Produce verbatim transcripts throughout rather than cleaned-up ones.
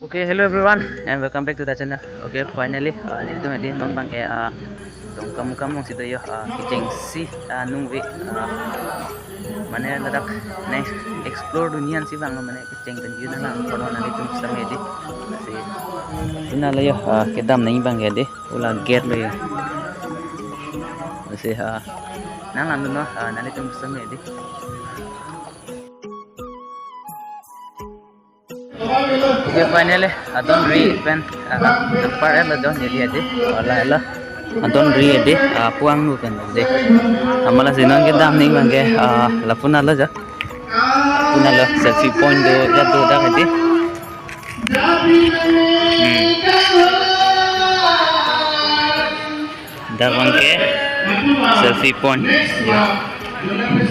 Okay, hello everyone, and welcome back to the channel. Okay, finally, uh, nelitum edi non abangke, uh, Dongkamukam alongsi do yo, uh, kechengsi, uh, nungve, uh, mane ladak next explore dunji ansi vanglo, mane kecheng pen yun na kono nanglitum sitame edi. Si, ina lo yo, uh, kedam nangji abangke edi, ula gate lo yo. Si, uh, nanglang dunnon, uh, nanglitum sitame edi. Okay, finally, adon ri pen, ah, nangpar-etlo jo neli edi. Hala, hala. Adon ri edi, ah, puang nu pen edi. Amat lasi non kedam nangji abangke, ah, lapu-an lo jo. Lapu-an lo selfie point do, ya do dak edi. Hmm. Dak abangke selfie point. Ya.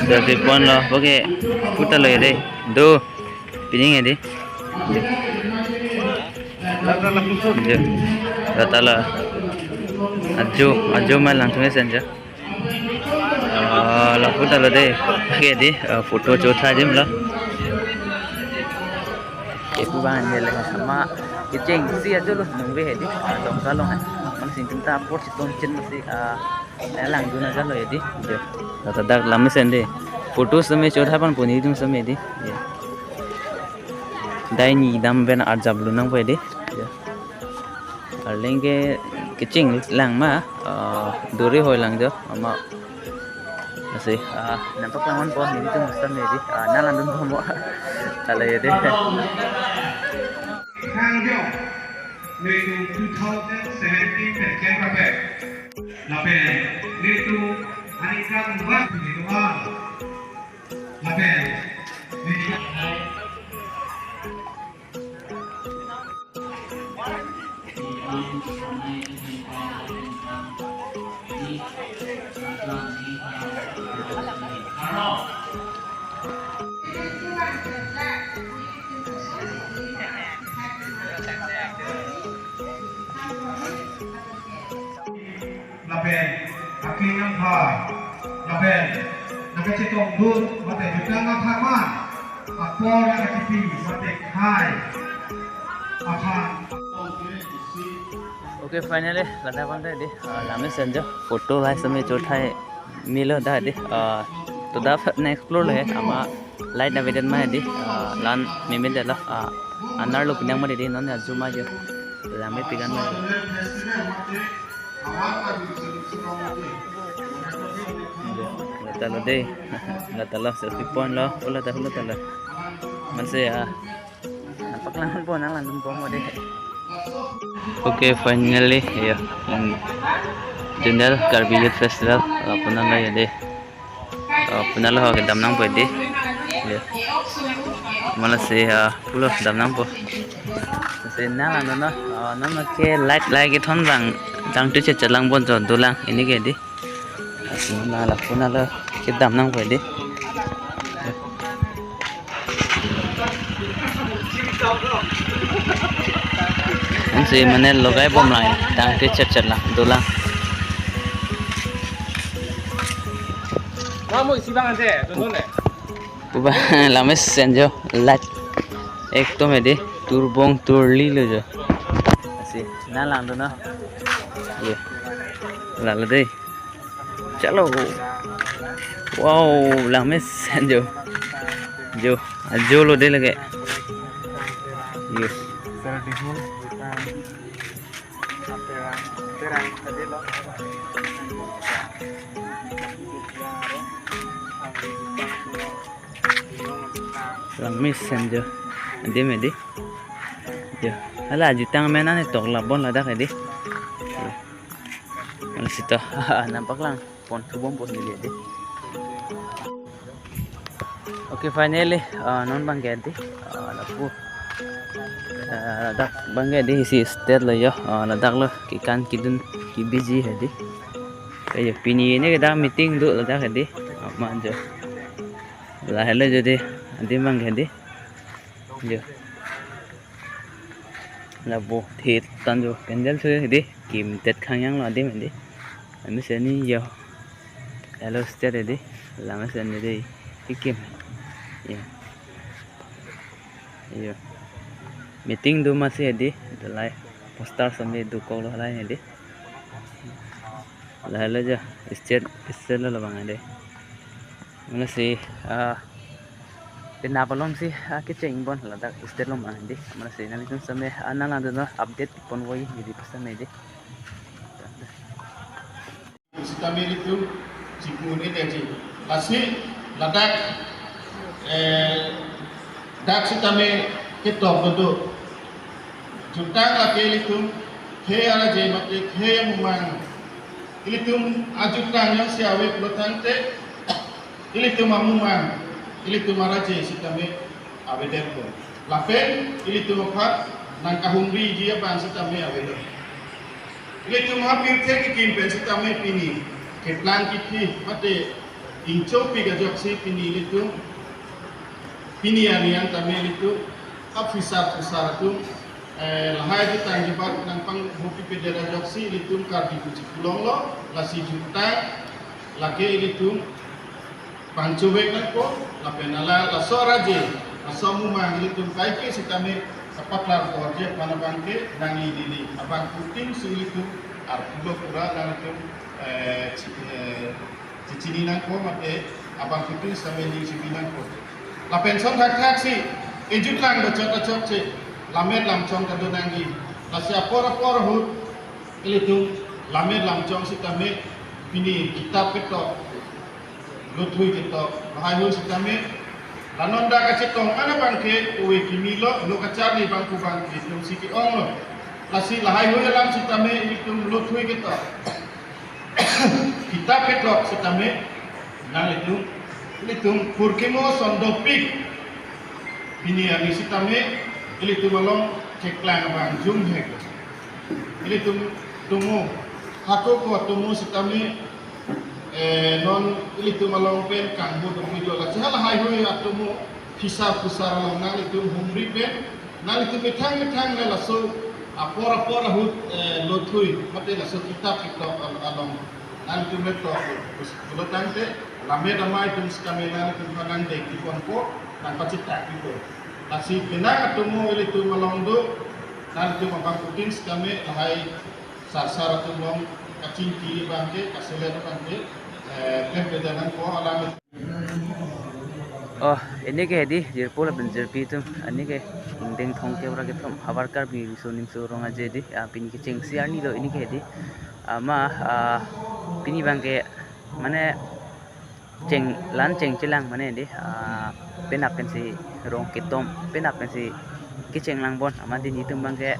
Selfie point lo, okay. Puta lo ya dei. Do. Pining edi. Jo. Datalo. Ajo, ajo ma langthum mesen jo. Ah, lapu ta lo dei. Okay dei, ah, photo chotha jim lo. Ke pu abang ne le sama kechengsi ajo lo nungve edi. Ah, Dongka along hai. Amat si nelitum ta apor si tongchin masi, ah, eh, langdun aja lo edi. Jo. Lata dak lam mesen dei. Photo sitame chotha ponpo nelitum sitame edi. Jo. Dai ni dam pen arjap lu nangpo edi. Jo. Arleng ke kecheng lang ma, ah, duri hoi lang jo. Amat lasi, ah, nangpaklang ponpo nelitum sitame edi. Ah, nanglang dunpo mo. Hala ya dei. Kangjo, nelitum two thousand seventeen pen kengkapek. Lapen nelitum aningkan mat nelitum an. Lapen nelitum Lapen aking angphar, lapen nangkachetongdun mate jutang athama, apor nangkachipi mate khei aphan. Okay, finally, ladak abang dei, ah, lam mesen jo, photo hai sitame chotha melo dak dei, ah, to dak na explore le, amat light navedet ma dei, ah, la-an memedet lo, ah, anar lo pinang ma dei, non ajo ma jo, lam me pigan ma jo. Datalo dei, datalo selfie point lo, ula ta, ula ta lo. Amat si, ah, nangpaklang ponpo, nanglang dunpo mo dei. Okay, finally, ya, hmm, Jindal Karbi Youth Festival, ah, lapu-an lo ya dei. Ah, lapu-an lo kedam nangpo edi. Ya. Amat lasi, ah, pulo dam nangpo. Si nanglang dunnon, ah, non ke light light kethon abang, tangte chetchet lang pon jo, dolang, pini ke edi. Lasi non lapu-an lo kedam nangpo edi. Ansi mane logai bom lang, tangte chetchet lang, dolang. Kamu isi bang ante, tonton deh. Pu abang lam mesen jo, light ekdom edi, turbong turli lo jo. Lasi nanglang dunnon. Ye. Lalo dei. Chalo. Wow, lam mesen jo. Jo, ajo lo dei lake. Yes. Lang mesen jo. Adim edi. Jo. Hala jutang mena ni tok labon ladak edi. Jo. Lasi to. Nangpaklang ponthu bompo neli edi. Okay, finally, ah, non abangke edi, ah, lapu, ah, ladak abangke edi isi stage lo jo, ah, ladak lo kekan kedun kebiji edi. Kayo pini ne kedam meeting do ladak edi, amat jo. Lahelo jo dei, adim abangke edi. Jo. Lapu thit tan jo, candle su edi, kim tet khangyang lo adim edi. Amat si ni jo. Hello, stage edi. Lam mesen edi. Ikim. Ya. Ya. Meeting do masi hedi, dak lahai poster sitame dokok lo lahai hedi. Lahai lo jo, stage, stage lo labang hedi. Mane si, ah, penap along si, ah, kecheng bom ladak stage lo mang hedi. Mane si nanglitum sitame, ah, nang lang dono update ponvoi hedi pu sitame hedi. Sitame ilitum chipu un-e detji. Lasi ladak, eh, dak sitame ketok dodo. Jutang lake ilitum khei araje mate khei amumang. Ilitum ajutang jongsi ave pulo tangte, ilitum amumang, ilitum araje sitame avedet ko. Lapen ilitum aphan nangkahumriji abang sitame avedet. Ilitum ha pirthe kekim pen sitame pini keplang kephi mate ingchopik ajoksi pini ilitum, pini arni an tame ilitum ha phisar phusar atum, eh, lahai jutang jebat nangpanghopipedet ajoksi ilitum Karbi pu chipu longlo. Lasi jutang lake ilitum pangchobek nangpo, lapen ala laso araje, laso amumang ilitum kaike sitame kapaklar korje aphan abangke nangli neli abangphutin si ilitum arpulo pura nangtum, eh, chi-, eh, chichini nangpo mate abangphutin sitame ning chibi nangpo. Lapen ason thakthak si ejutang bachot achot si lammet lamchong ta do nangji. Lasi apor apor ahut ilitum lammet lamchong sitame pini kitap ketok, lothui ketok, lahai hui sitame la non dak kachetong an abangke ove kimi lo, lo kacharli abangphu abangke itum si ke-ong lo. Lasi lahai hui alam sitame ilitum lothui ketok, kitap ketok sitame nanglitum, ilitum purkimo sondopik pini arni sitame ilitum along cheklang abang jumhek. Ilitum atomo, hako ko atomo sitame, eh, non ilitum along pen kangbo dopi do. Lasi halahai hui atomo phisar phusar along nanglitum humri pen nanglitum methang methang le laso apor apor ahut, eh, lothui mate laso kitap ketok al-, along nanglitum le tok. Pulo tangte lammet amei atum sitame nanglitum aphan nangdeng kiponpo, nangpachitak kipo. Lasi penang atomo ilitum along do, nanglitum abangphutin sitame lahai sarsar atum along kachingki abangke, kaselet abangke, eh, klem peda nangpo alam. Oh, pini ke hedi, jirpo lapen jirpi atum, pini ke ingdeng thomkep ra kethom, Havar Karbi Riso Nimso Rong Aje hedi, ah, pini kechengsi arni lo pini ke hedi. Ama, ah, pini abangke, mane, cheng, la-an chengchelang mane hedi, ah, penap pensi rong ketom, penap pensi kechenglang bom, ama dini atum abangke,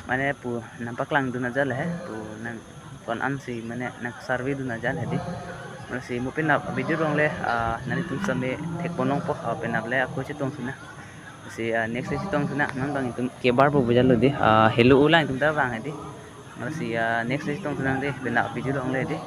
mane pu nangpaklang dun ajat le, pu nang kon ansi mane nang survey dun ajat hedi. Mane si mo penap video along le, ah, nanglitum sitame thekpon longpo, ah, penap le ako chetong sina. Si, ah, next chetong sina, non bang itum kebar po bujalo hedi, ah, helo ulang itum ta bang hedi. Mane si, ah, next chetong sina hedi, penap video along le hedi.